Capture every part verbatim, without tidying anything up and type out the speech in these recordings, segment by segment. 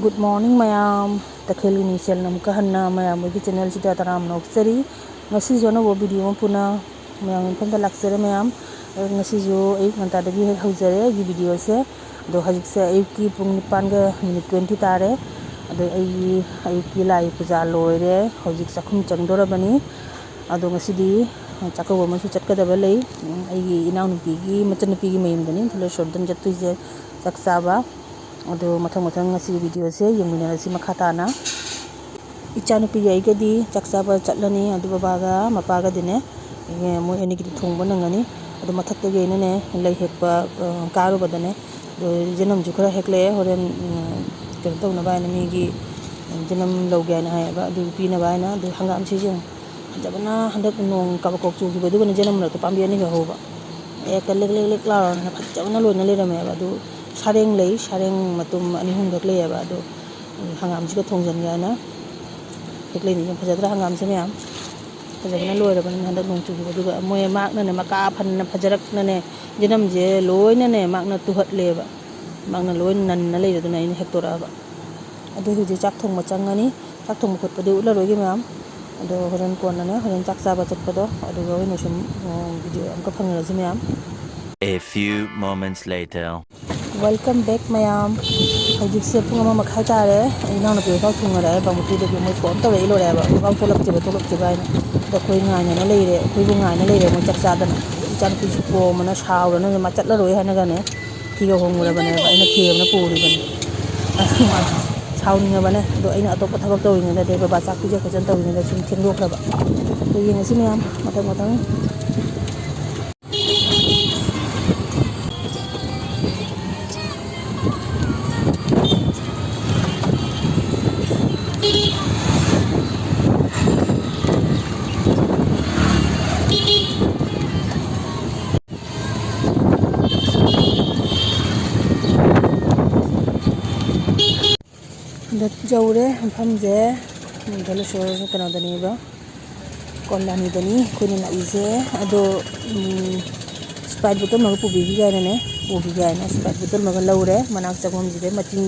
Good morning ꯃꯌꯥꯝ, ꯇꯈꯦꯜꯒꯤ ꯃꯤꯡꯁꯦꯜꯅ ꯑꯃꯨꯛꯀ ꯍꯟꯅ ꯃꯌꯥꯝ ꯑꯩꯒꯤ channelꯁꯤꯗ ꯇꯔꯥꯝꯅ ꯑꯣꯛꯆꯔꯤ꯫ ꯉꯁꯤꯁꯨ ꯑꯅꯧꯕ video ꯑꯃ ꯄꯨꯅ ꯃꯌꯥꯝꯒꯤ ꯃꯐꯝꯗ ꯂꯥꯛꯆꯔꯦ ꯃꯌꯥꯝ꯫ ꯑꯗꯣ ꯉꯁꯤꯁꯨ ꯑꯌꯨꯛ ꯉꯟꯇꯥꯗꯒꯤ ꯍꯦꯛ ꯍꯧꯖꯔꯦ ꯑꯩꯒꯤ videoꯁꯦ꯫ ꯑꯗꯣ ꯍꯧꯖꯤꯛꯁꯦ ꯑꯌꯨꯛꯀꯤ ꯄꯨꯡ ꯅꯤꯄꯥꯟꯒ minute twenty ꯇꯥꯔꯦ꯫ ꯑꯗꯣ ꯑꯩꯒꯤ ꯑꯌꯨꯛꯀꯤ ꯂꯥꯏ ꯄꯨꯖꯥ ꯂꯣꯏꯔꯦ, ꯍꯧꯖꯤꯛ ꯆꯥꯛꯈꯨꯝ ꯆꯪꯗꯣꯔꯕꯅꯤ꯫ ꯑꯗꯣ ꯉꯁꯤꯗꯤ ꯆꯥꯛꯀꯧꯕ ꯑꯃꯁꯨ ꯆꯠꯀꯗꯕ ꯂꯩ꯫ ꯎꯝ, ꯑꯩꯒꯤ ꯏꯅꯥꯎꯅꯨꯄꯤꯒꯤ ꯃꯆꯟꯅꯨꯄꯤꯒꯤ ꯃꯌꯨꯝꯗꯅꯤ ꯊꯂꯦꯁꯣꯔꯗꯅ ꯆꯠꯇꯣꯏꯁꯦ ꯆꯥꯛ ꯆꯥꯕ꯫ ꯑꯗꯣ ꯃꯊꯪ ꯃꯊꯪ ꯉꯁꯤꯒꯤ videoꯁꯦ ꯌꯦꯡꯃꯤꯟꯅꯔꯁꯤ ꯃꯈꯥ ꯇꯥꯅ꯫ ꯏꯆꯥꯅꯨꯄꯤꯒ ꯑꯩꯒꯗꯤ ꯆꯥꯛ ꯆꯥꯕ ꯆꯠꯂꯅꯤ꯫ ꯑꯗꯨ ꯕꯕꯥꯒ ꯃꯄꯥꯒꯗꯤꯅꯦ, ꯑꯦ, ꯃꯣꯏ ꯑꯅꯤꯒꯤꯗꯤ ꯊꯣꯡꯕ ꯅꯪꯉꯅꯤ꯫ ꯑꯗꯣ ꯃꯊꯛꯇꯒꯤ ꯑꯩꯅꯅꯦ ꯂꯩ ꯍꯦꯛꯄ, ꯑ, ꯀꯥꯔꯨꯕꯗꯅꯦ, ꯑꯗꯣ ꯌꯦꯅꯝꯁꯨ ꯈꯔ ꯍꯦꯛꯂꯛꯑꯦ꯫ ꯍꯣꯔꯦꯟ, ꯎꯝ, ꯀꯩꯅꯣ ꯇꯧꯅꯕ ꯍꯥꯏꯅ, ꯃꯤꯒꯤ ꯌꯦꯅꯝ ꯂꯧꯒꯦ ꯍꯥꯏꯅ ꯍꯥꯏꯌꯦꯕ, ꯑꯗꯨ ꯄꯤꯅꯕ ꯍꯥꯏꯅ꯫ ꯑꯗꯨ ꯍꯪꯒꯥꯝꯁꯤ ꯌꯦꯡꯉꯨ, ꯐꯖꯕꯅ ꯍꯟꯗꯛ ꯅꯣꯡ ꯀꯥꯕꯛ ꯀꯥꯕꯛ ꯆꯨꯈꯤꯕꯗꯨꯒꯅꯦ ꯌꯦꯅꯝ ꯃꯔꯛꯇ ꯄꯥꯝꯕꯤ ꯑꯅꯤꯈꯛ ꯍꯧꯕ꯫ ꯍꯦꯛꯇ ꯂꯦꯛ ꯂꯦꯛ ꯂꯦꯛ ꯂꯥꯎꯔꯅ ꯐꯖꯕꯅ ꯂꯣꯏꯅ ꯂꯩꯔꯝꯃꯦꯕ꯫ ꯑꯗꯨ ꯁꯥꯔꯦꯡ ꯂꯩ, ꯁꯥꯔꯦꯡ ꯃꯇꯨꯝ ꯑꯅꯤ ꯑꯍꯨꯝꯈꯛ ꯂꯩꯌꯦꯕ꯫ ꯑꯗꯨ ꯍꯪꯒꯥꯝꯁꯤꯒ ꯊꯣꯡꯖꯟꯒꯦ ꯍꯥꯏꯅ ꯍꯦꯛ ꯂꯩꯅꯤ꯫ ꯌꯥꯝ ꯐꯖꯗ꯭ꯔꯥ ꯍꯪꯒꯥꯝꯁꯦ ꯃꯌꯥꯝ? ꯐꯖꯕꯅ ꯂꯣꯏꯔꯕꯅꯤ ꯍꯟꯗꯛ ꯅꯣꯡ ꯆꯨꯈꯤꯕ꯫ ꯑꯗꯨꯒ ꯃꯣꯏ ꯃꯥꯛꯅꯅꯦ ꯃꯀꯥ ꯐꯅ ꯐꯖꯔꯛꯅꯅꯦ ꯌꯦꯅꯝꯁꯦ ꯂꯣꯏꯅꯅꯦ ꯃꯥꯛꯅ ꯇꯨꯍꯠꯂꯦꯕ꯫ ꯃꯥꯛꯅ ꯂꯣꯏ ꯅꯟꯅ ꯂꯩꯔꯦ꯫ ꯑꯗꯨꯅ ꯑꯩꯅ ꯍꯦꯛꯇꯣꯔꯛꯑꯕ꯫ ꯑꯗꯨ ꯍꯧꯖꯤꯛ ꯆꯥꯛ ꯊꯣꯡꯕ ꯆꯪꯉꯅꯤ꯫ ꯆꯥꯛ ꯊꯣꯡꯕ ꯈꯣꯠꯄꯗꯤ ꯎꯠꯂꯔꯣꯏꯒꯦ ꯃꯌꯥꯝ꯫ ꯑꯗꯣ ꯍꯣꯔꯦꯟ ꯀꯣꯟꯅꯅꯦ, ꯍꯣꯔꯦꯟ ꯆꯥꯛ ꯆꯥꯕ ꯆꯠꯄꯗꯣ ꯑꯗꯨꯒ ꯑꯣꯏꯅ ꯁꯨꯝ, ꯎꯝ, video ꯑꯃꯨꯛꯀ ꯐꯪꯅꯔꯁꯤ ꯃꯌꯥꯝ꯫ A few moments later. Welcome back ꯃꯌꯥꯝ꯫ ꯍꯧꯖꯤꯛꯁꯦ ꯄꯨꯡ ꯑꯃ ꯃꯈꯥꯏ ꯇꯥꯔꯦ꯫ ꯑꯩ ꯏꯅꯥꯎꯅꯨꯄꯤ ꯍꯣꯏ ꯊꯣꯡꯅꯔꯦ꯫ ꯕꯥꯃꯨꯇꯨꯗꯒꯤ ꯃꯣꯏ phone ꯇꯧꯔꯛꯏ ꯂꯣꯏꯔꯦꯕ꯫ ꯍꯧꯖꯤꯛꯐꯥꯎ ꯊꯣꯛꯂꯛꯇ꯭ꯔꯤꯕ, ꯊꯣꯛꯂꯛꯇ꯭ꯔꯤꯕ ꯍꯥꯏꯅ꯫ ꯑꯗꯣ ꯑꯩꯈꯣꯏ ꯉꯥꯏꯅꯅ ꯂꯩꯔꯦ꯫ ꯑꯩꯈꯣꯏꯕꯨ ꯉꯥꯏꯅ ꯂꯩꯔꯦ ꯃꯣꯏ ꯆꯥꯛ ꯆꯥꯗꯅ꯫ ꯏꯆꯥꯅꯨꯄꯤꯁꯨ ꯄꯣꯝꯕꯅ ꯁꯥꯎꯔꯅ ꯃꯥ ꯆꯠꯂꯔꯣꯏ ꯍꯥꯏꯅꯒꯅꯦ ꯐꯤꯒ ꯍꯣꯡꯉꯨꯔꯕꯅꯦꯕ꯫ ꯑꯩꯅ ꯐꯤꯔꯣꯝꯅ ꯄꯨꯔꯤꯕꯅꯤ꯫ ꯃꯥ ꯁꯥꯎꯅꯤꯡꯉꯕꯅꯦ꯫ ꯑꯗꯣ ꯑꯩꯅ ꯑꯇꯣꯞꯄ ꯊꯕꯛ ꯇꯧꯔꯤꯉꯩꯗ, ꯑꯗꯩ ꯕꯕꯥ ꯆꯥꯛ ꯄꯤꯖ ꯈꯣꯠꯆꯟ ꯇꯧꯔꯤꯉꯩꯗ ꯁꯨꯝ ꯊꯦꯡꯗꯣꯛꯈ꯭ꯔꯕ꯫ ꯑꯗꯣ ꯌꯦꯡꯉꯁꯤ ꯃꯌꯥꯝ ꯃꯊꯪ ꯃꯊꯪ꯫ ꯍꯟꯗꯛ ꯌꯧꯔꯦ ꯃꯐꯝꯁꯦ꯫ ꯗꯣꯂꯦꯁꯣꯔ ꯀꯩꯅꯣꯗꯅꯦꯕ, ꯀꯣꯂꯥꯅꯤꯗꯅꯤ ꯑꯩꯈꯣꯏꯅ ꯂꯥꯛꯏꯁꯦ꯫ ꯑꯗꯣ, ꯎꯝ, Sprite bottle ꯑꯃꯒ ꯄꯨꯕꯤꯈꯤ ꯀꯥꯏꯅꯅꯦ, ꯄꯨꯈꯤ ꯀꯥꯏꯅ Sprite bottle ꯑꯃꯒ ꯂꯧꯔꯦ꯫ ꯃꯅꯥꯛ ꯆꯪꯐꯝꯁꯤꯗ ꯃꯆꯤꯟ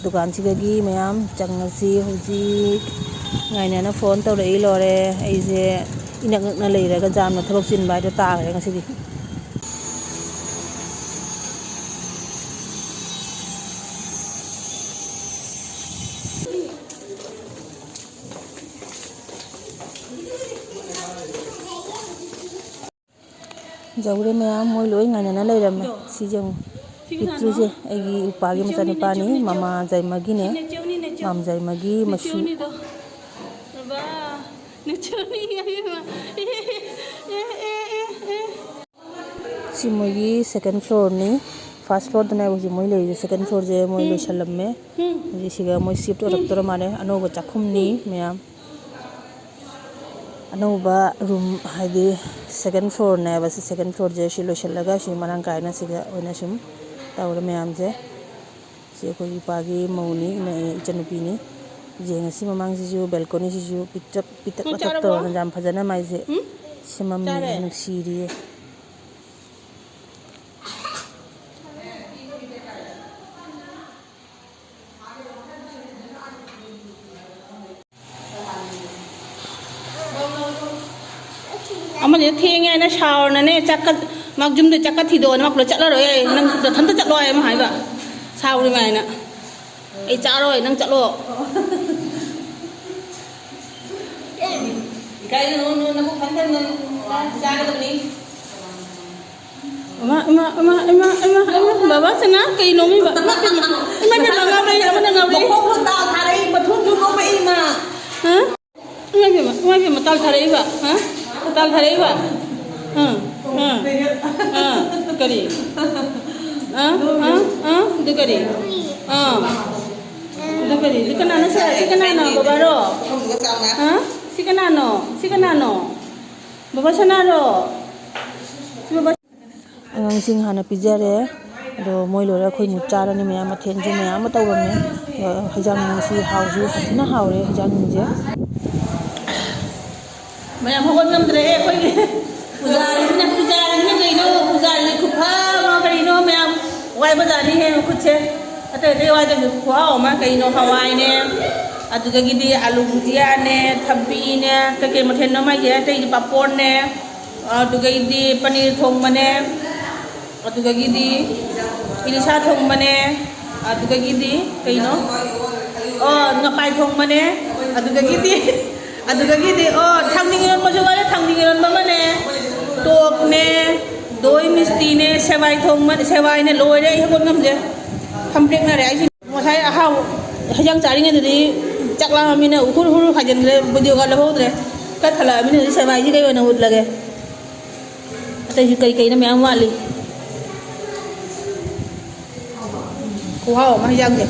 ꯗꯨꯀꯥꯟꯁꯤꯗꯒꯤ ꯃꯌꯥꯝ ꯆꯪꯉꯁꯤ꯫ ꯍꯧꯖꯤꯛ ꯉꯥꯏꯅꯅ ꯐꯣꯟ ꯇꯧꯔꯛꯏ, ꯂꯣꯏꯔꯦ꯫ ꯑꯩꯁꯦ ꯏꯅꯛ ꯅꯛꯅ ꯂꯩꯔꯒ ꯖꯥꯝꯅ ꯊꯕꯛ ꯆꯤꯟꯕ ꯍꯥꯏꯗꯣ ꯇꯥꯈ꯭ꯔꯦ ꯉꯁꯤꯗꯤ꯫ ꯌꯧꯔꯦ ꯃꯌꯥꯝ, ꯃꯣꯏ ꯂꯣꯏ ꯉꯥꯏꯅꯅ ꯂꯩꯔꯝꯃꯦ꯫ ꯁꯤꯁꯦ ꯌꯦꯡꯉꯨ, ꯄꯤꯛꯇ꯭ꯔꯨꯁꯦ ꯑꯩꯒꯤ ꯏꯄꯥꯒꯤ ꯃꯆꯥꯅꯨꯄꯥꯅꯤ, ꯃꯃꯥ ꯖꯥꯏꯃꯒꯤꯅꯦ, ꯃꯥꯝ ꯖꯥꯏꯃꯒꯤ ꯃꯁꯨ꯫ ꯁꯤ ꯃꯣꯏꯒꯤ second floorꯅꯤ꯫ First floorꯗꯅꯦ ꯍꯧꯖꯤꯛ ꯃꯣꯏ ꯂꯩꯔꯤꯁꯦ, second floorꯁꯦ ꯃꯣꯏ ꯂꯣꯏꯁꯜꯂꯝꯃꯦ꯫ ꯍꯧꯖꯤꯛ ꯁꯤꯒ ꯃꯣꯏ shift ꯑꯣꯏꯔꯛꯇꯣꯔ ꯃꯥꯜꯂꯦ, ꯑꯅꯧꯕ ꯆꯥꯛꯈꯨꯝꯅꯤ ꯃꯌꯥꯝ꯫ ꯑꯅꯧꯕ room, ꯍꯥꯏꯗꯤ second floorꯅꯦꯕ꯫ ꯁꯤ second floorꯁꯦ ꯁꯤ ꯂꯣꯏꯁꯤꯜꯂꯒ ꯁꯤ ꯃꯔꯥꯡ ꯀꯥꯏꯅ ꯁꯤꯗ ꯑꯣꯏꯅ ꯁꯨꯝ ꯇꯧꯔꯦ ꯃꯌꯥꯝꯁꯦ꯫ ꯁꯤ ꯑꯩꯈꯣꯏ ꯏꯄꯥꯒꯤ ꯃꯧꯅꯤ, ꯏꯆꯟꯅꯨꯄꯤꯅꯤ꯫ ꯌꯦꯡꯉꯁꯤ ꯃꯃꯥꯡꯁꯤꯁꯨ, balconyꯁꯤꯁꯨ ꯄꯤꯛꯇꯛ ꯄꯤꯛꯇꯛ ꯅꯪ ꯂꯇꯛ ꯆꯥꯔꯕꯣ? ꯇꯧꯔꯒ ꯌꯥꯝ ꯐꯖꯅ ꯃꯥꯏꯁꯦ ꯎꯝ? ꯁꯦꯝꯃꯝꯃꯦ, ꯆꯥꯔꯦ꯫ ꯅꯨꯡꯁꯤꯔꯤꯌꯦ꯫ ꯑꯃꯁꯤꯅ ꯊꯦꯡꯉꯦ ꯍꯥꯏꯅ ꯁꯥꯎꯔꯅꯅꯦ, ꯆꯥꯛꯀ, ꯃꯥ ꯌꯨꯝꯗ ꯆꯥꯛꯀ ꯊꯤꯗꯣꯛꯑꯣꯅ ꯃꯥ ꯄꯨꯂꯞ ꯆꯠꯂꯔꯣꯏ ꯍꯥꯏ, ꯅꯪ ꯅꯊꯟꯇ ꯆꯠꯂꯣ ꯍꯥꯏ ꯑꯃ ꯍꯥꯏꯕ, ꯁꯥꯎꯔꯤꯕ ꯍꯥꯏꯅ꯫ ꯑꯩ ꯆꯥꯔꯣꯏ, ꯅꯪ ꯆꯠꯂꯣ꯫ ꯏꯀꯥꯏꯒꯅꯨ, ꯅꯕꯨꯛ ꯊꯟ ꯊꯟꯅ ꯆꯥꯒꯗꯕꯅꯤ꯫ ꯏꯃꯥ, ꯏꯃꯥ, ꯏꯃꯥ, ꯏꯃꯥ, ꯏꯃꯥ, ꯏꯃꯥ, ꯕꯕꯥ ꯁꯅꯥ, ꯀꯩꯅꯣ ꯃꯤ ꯕ-, ꯏꯃꯥ ꯄꯦꯝꯃ, ꯏꯃꯥ ꯄꯦꯝꯃ, ꯉꯥꯎꯔꯦ, ꯑꯃꯅ ꯉꯥꯎꯔꯦ꯫ ꯃꯈꯣꯡꯗꯣ ꯇꯥꯎ ꯊꯥꯔꯛꯏ, ꯃꯊꯨꯟꯁꯨ ꯅꯣꯝꯃꯛꯏ, ꯏꯃꯥ꯫ ꯍꯥ? ꯏꯃꯥ ꯄꯦꯝꯃ, ꯏꯃꯥ ꯄꯦꯝꯃ, ꯇꯥꯎ ꯊꯥꯔꯛꯏꯕ, ꯍꯥ? ꯇꯥꯎ ꯊꯥꯔꯛꯏꯕ? ꯑꯥ, ꯑꯥ, ꯑꯥ, ꯀꯔꯤ? ꯑꯥ, ꯑꯥ, ꯑꯥ, ꯑꯗꯨ ꯀꯔꯤ? ꯑꯥ, ꯑꯗꯨ ꯀꯔꯤ? ꯁꯤ ꯀꯅꯥꯅꯣ ꯁꯦ? ꯁꯤ ꯀꯅꯥꯅꯣ, ꯕꯕꯥꯔꯣ? ꯍꯥ? ꯁꯤ ꯀꯅꯥꯅꯣ? ꯁꯤ ꯀꯅꯥꯅꯣ? ꯕꯕꯥ ꯁꯅꯥꯔꯣ? ꯁꯤ ꯕꯕꯥ ꯑꯉꯥꯡꯁꯤꯡ ꯍꯥꯟꯅ ꯄꯤꯖꯔꯦ꯫ ꯑꯗꯣ ꯃꯣꯏ ꯂꯣꯏꯔ ꯑꯩꯈꯣꯏ ꯑꯃꯨꯛ ꯆꯥꯔꯅꯤ꯫ ꯃꯌꯥꯝ ꯃꯊꯦꯜꯁꯨ ꯃꯌꯥꯝ ꯑꯃ ꯇꯧꯔꯝꯃꯦ꯫ ꯑꯗꯣ ꯍꯩꯖꯥꯡꯁꯤ ꯍꯥꯎꯁꯨ ꯁꯥꯊꯤꯅ ꯍꯥꯎꯔꯦ ꯍꯩꯖꯥꯡꯁꯤꯡꯁꯦ꯫ ꯃꯌꯥꯝ ꯍꯧꯒꯠ ꯉꯝꯗ꯭ꯔꯦꯍꯦ ꯑꯩꯈꯣꯏꯒꯤ ꯄꯨꯖꯥꯔꯤꯁꯤꯅ, ꯄꯨꯖꯥꯔꯤꯁꯤꯅ ꯀꯩꯅꯣ, ꯄꯨꯖꯥꯔꯤꯁꯤ ꯈꯨꯐ ꯑꯃ ꯀꯔꯤꯅꯣ ꯃꯌꯥꯝ ꯋꯥꯏꯕꯖꯥꯠꯅꯤꯍꯦ ꯃꯈꯨꯠꯁꯦ꯫ ꯑꯇꯩ ꯑꯇꯩ ꯋꯥꯏꯗꯁꯨ ꯈꯨꯍꯥꯎ ꯑꯃ, ꯀꯩꯅꯣ, ꯍꯋꯥꯏꯅꯦ, ꯑꯗꯨꯗꯒꯤꯗꯤ ꯑꯥꯂꯨ ꯕꯨꯖꯤꯌꯥꯅꯦ, ꯊꯝꯕꯤꯅꯦ, ꯀꯩꯀꯩ ꯃꯊꯦꯜꯅꯣ ꯃꯥꯒꯤ, ꯑꯇꯩꯗꯤ ꯄꯥꯄꯣꯔꯅꯦ, ꯑꯗꯨꯗꯒꯤꯗꯤ ꯄꯅꯤꯔ ꯊꯣꯡꯕꯅꯦ, ꯑꯗꯨꯗꯒꯤꯗꯤ ꯏꯂꯤꯁꯥ ꯊꯣꯡꯕꯅꯦ, ꯑꯗꯨꯗꯒꯤꯗꯤ ꯀꯩꯅꯣ, ꯑꯣ, ꯉꯄꯥꯏ ꯊꯣꯡꯕꯅꯦ, ꯑꯗꯨꯗꯒꯤꯗꯤ, ꯑꯗꯨꯗꯒꯤꯗꯤ, ꯑꯣ, ꯊꯥꯡꯖꯤꯡ ꯏꯔꯣꯟꯕꯁꯨ ꯋꯥꯠꯂꯦ, ꯊꯥꯡꯖꯤꯡ ꯏꯔꯣꯟꯕ ꯑꯃꯅꯦ, ꯇꯣꯛꯅꯦ, ꯗꯣꯏ ꯃꯤꯁꯇꯤꯅꯦ, ꯁꯦꯋꯥꯏ ꯊꯣꯡꯕꯅꯦ, ꯁꯦꯋꯥꯏꯅꯦ, ꯂꯣꯏꯔꯦ, ꯑꯩ ꯍꯧꯒꯠ ꯉꯝꯗꯦ, ꯐꯝꯇꯦꯛꯅꯔꯦ ꯑꯩꯁꯤ꯫ ꯉꯁꯥꯏ ꯑꯍꯥꯎ ꯍꯦꯟꯖꯥꯡ ꯆꯥꯔꯤꯉꯩꯗꯗꯤ ꯆꯥꯛ ꯂꯥꯝꯃꯃꯤꯅ ꯎꯈꯨꯔ ꯍꯨꯔꯨ ꯍꯥꯏꯖꯤꯟꯈ꯭ꯔꯦ, ꯚꯤꯗꯤꯑꯣꯒ ꯂꯧꯍꯧꯗ꯭ꯔꯦ꯫ ꯀꯠ ꯊꯜꯂꯛꯑꯃꯤꯅ ꯍꯧꯖꯤꯛ ꯁꯦꯕꯥꯏꯁꯤ ꯀꯩ ꯑꯣꯏꯅ ꯎꯠꯂꯒꯦ? ꯑꯇꯩꯁꯨ ꯀꯩ ꯀꯩꯅꯣ ꯃꯌꯥꯝ ꯋꯥꯠꯂꯤ꯫ ꯈꯨꯍꯥꯎ ꯑꯃ ꯍꯦꯟꯖꯥꯡꯁꯦ꯫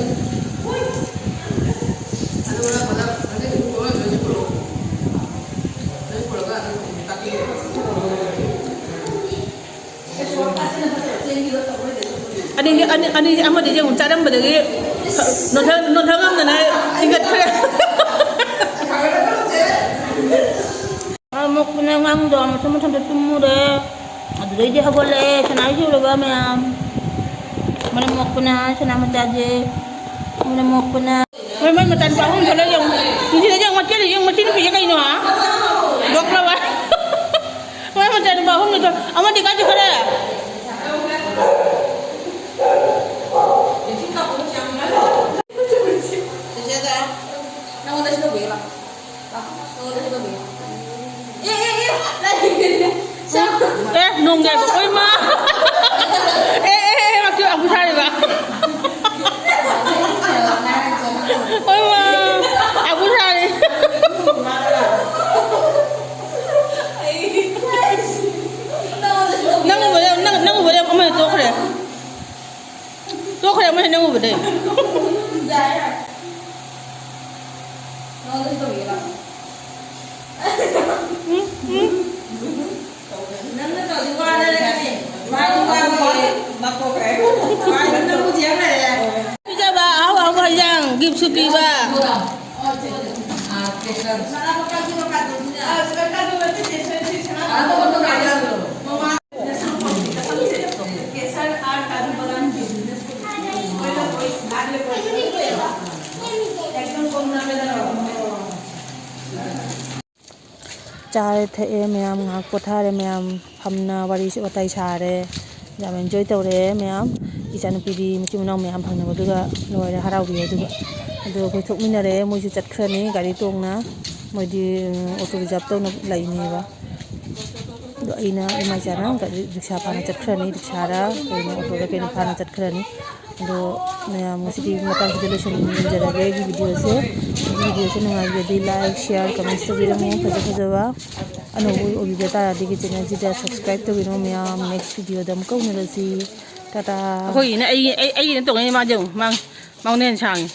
ꯑꯅꯤꯁꯦ, ꯑꯅꯤ, ꯑꯅꯤꯁꯦ ꯑꯃꯗꯤ ꯌꯦꯡꯉꯨ, ꯆꯥꯔꯝꯕꯗꯒꯤ ꯅꯣꯟꯊ-, ꯅꯣꯟꯊ ꯉꯝꯗꯅ ꯆꯤꯡꯈꯠꯈ꯭ꯔꯦ꯫ ꯃꯔꯝ ꯃꯣꯛꯄꯅ ꯑꯉꯥꯡꯗꯣ ꯃꯊꯟ ꯃꯊꯟꯇ ꯇꯨꯝꯃꯨꯔꯦ꯫ ꯑꯗꯨꯗꯩꯗꯤ ꯍꯧꯒꯠꯂꯛꯑꯦ, ꯁꯅꯥꯍꯣꯏ ꯁꯨꯔꯕ ꯃꯌꯥꯝ꯫ ꯃꯔꯝ ꯃꯣꯛꯄꯅ ꯁꯅꯥ ꯃꯆꯥꯁꯦ꯫ ꯃꯔꯝ ꯃꯣꯛꯄꯅ꯫ ꯃꯣꯏ, ꯃꯣꯏ ꯃꯆꯥꯅꯨꯄꯥ ꯑꯍꯨꯝ ꯊꯣꯛꯂꯛꯑꯦ ꯌꯦꯡꯉꯨ꯫ ꯅꯨꯡꯁꯤꯗ ꯌꯦꯡꯉꯨ, ꯃꯆꯦꯗ ꯌꯦꯡꯉꯨ, ꯃꯁꯤ ꯅꯨꯄꯤꯁꯦ ꯀꯩꯅꯣ, ꯍꯥ? ꯗꯣꯛꯂꯕ? ꯃꯣꯏ ꯃꯆꯥꯅꯨꯄꯥ ꯑꯍꯨꯝꯗꯣ ꯊꯣꯛ-, ꯑꯃꯗꯤ ꯀꯥꯏ ꯆꯠꯈ꯭ꯔꯦ? ꯆꯦꯆꯦꯗ, ꯅꯉꯣꯟꯗ ꯁꯤ ꯇꯧꯕꯤꯌꯨ ꯂꯥꯎ꯫ ꯂꯥꯎ, ꯅꯉꯣꯟꯗ ꯁꯤ ꯇꯧꯕꯤꯌꯨ꯫ ꯑꯦ, ꯑꯦ, ꯑꯦ, ꯂꯥꯛꯑꯦ꯫ ꯑꯦ, ꯅꯣꯡꯒꯦ ꯍꯥꯏꯕ꯫ ꯑꯣꯏ ꯃꯥ꯫ ꯑꯦ, ꯑꯦ, ꯑꯦ, ꯃꯥ ꯀꯩ ꯑꯃꯨꯛ ꯁꯥꯔꯤꯕ? ꯑꯣꯏ ꯃꯥ꯫ ꯑꯃꯨꯛ ꯁꯥꯔꯤ꯫ ꯅꯪ ꯎꯕꯗ, ꯅꯪ, ꯅꯪ ꯎꯕꯗ ꯑꯃ ꯇꯣꯛꯈ꯭ꯔꯦ꯫ ꯇꯣꯛꯈ꯭ꯔꯦ, ꯑꯃ ꯅꯪ ꯎꯕꯗ꯫ ꯎꯝ, ꯎꯝ꯫ ꯅꯪꯅ ꯇꯧꯔꯗꯤ ꯋꯥꯅꯔꯦ꯫ ꯃꯥꯗꯤ ꯋꯥꯅꯔꯦ꯫ ꯃꯥꯗꯤ ꯅꯪꯕꯨꯗꯤ ꯌꯥꯝ ꯂꯩꯔꯦ꯫ ꯄꯤꯖꯕ, ꯑꯍꯥꯎ ꯑꯍꯥꯎꯕ ꯍꯩꯖꯥꯡ gift ꯁꯨ ꯄꯤꯕ꯫ ꯀꯦꯁꯔ ꯑꯥꯔ ꯀꯥꯖꯨ ꯕꯗꯥꯝ ꯒꯤ business ꯇꯧꯕ꯫ ꯆꯥꯔꯦ ꯊꯛꯑꯦ ꯃꯌꯥꯝ, ꯉꯥꯏꯍꯥꯛ ꯄꯣꯊꯥꯔꯦ ꯃꯌꯥꯝ, ꯐꯝꯅ ꯋꯥꯔꯤ ꯋꯥꯇꯥꯏ ꯁꯥꯔꯦ꯫ ꯌꯥꯝ enjoy ꯇꯧꯔꯦ ꯃꯌꯥꯝ꯫ ꯏꯆꯥꯅꯨꯄꯤꯗꯤ ꯃꯆꯤꯟ ꯃꯅꯥꯎ ꯃꯌꯥꯝ ꯐꯪꯅꯕꯗꯨꯒ ꯂꯣꯏꯔꯦ, ꯍꯔꯥꯎꯕꯤ ꯑꯗꯨꯒ꯫ ꯑꯗꯣ ꯑꯩꯈꯣꯏ ꯊꯣꯛꯃꯤꯟꯅꯔꯦ, ꯃꯣꯏꯁꯨ ꯆꯠꯈ꯭ꯔꯅꯤ ꯒꯥꯔꯤ ꯇꯣꯡꯅ꯫ ꯃꯣꯏꯗꯤ, ꯎꯝ, auto reserve ꯇꯧꯅ ꯂꯩꯅꯦꯕ꯫ ꯑꯗꯣ ꯑꯩꯅ, ꯏꯃꯥ ꯏꯆꯥꯅ ꯒꯥꯔꯤ, ꯔꯤꯛꯁꯥ ꯐꯥꯅ ꯆꯠꯈ꯭ꯔꯅꯤ, ꯔꯤꯛꯁꯥꯔ ꯀꯩꯅꯣ, auto ꯔ ꯀꯩꯅꯣ ꯐꯥꯅ ꯆꯠꯈ꯭ꯔꯅꯤ꯫ ꯑꯗꯣ ꯃꯌꯥꯝ ꯉꯁꯤꯗꯤ ꯃꯇꯥꯡꯁꯤꯗ ꯂꯣꯏꯁꯤꯟꯖꯔꯒꯦ ꯑꯩꯒꯤ video ꯁꯦ꯫ ꯑꯩꯒꯤ video ꯁꯦ ꯅꯨꯡꯉꯥꯏꯕꯤꯔꯗꯤ like, share, comments ꯇꯧꯕꯤꯔꯝꯃꯨ꯫ ꯐꯖ ꯐꯖꯕ ꯑꯅꯧꯕ ꯑꯣꯏꯕꯤꯕ ꯇꯥꯔꯗꯤ ꯑꯩꯒꯤ channel ꯁꯤꯗ subscribe ꯇꯧꯕꯤꯔꯝꯃꯨ ꯃꯌꯥꯝ꯫ Next video ꯗ ꯑꯃꯨꯛꯀ ꯎꯅꯔꯁꯤ꯫ ꯇꯥꯇꯥ꯫ ꯑꯩꯈꯣꯏꯒꯤꯅ ꯑꯩ, ꯑꯩ, ꯑꯩꯒꯤꯅ ꯇꯣꯡꯉꯛꯏ ꯃꯥꯁꯦ ꯌꯦꯡꯉꯨ꯫ ꯃꯥ, ꯃꯥꯉꯣꯟꯗ ꯍꯦꯟꯅ ꯁꯥꯡꯉꯤ꯫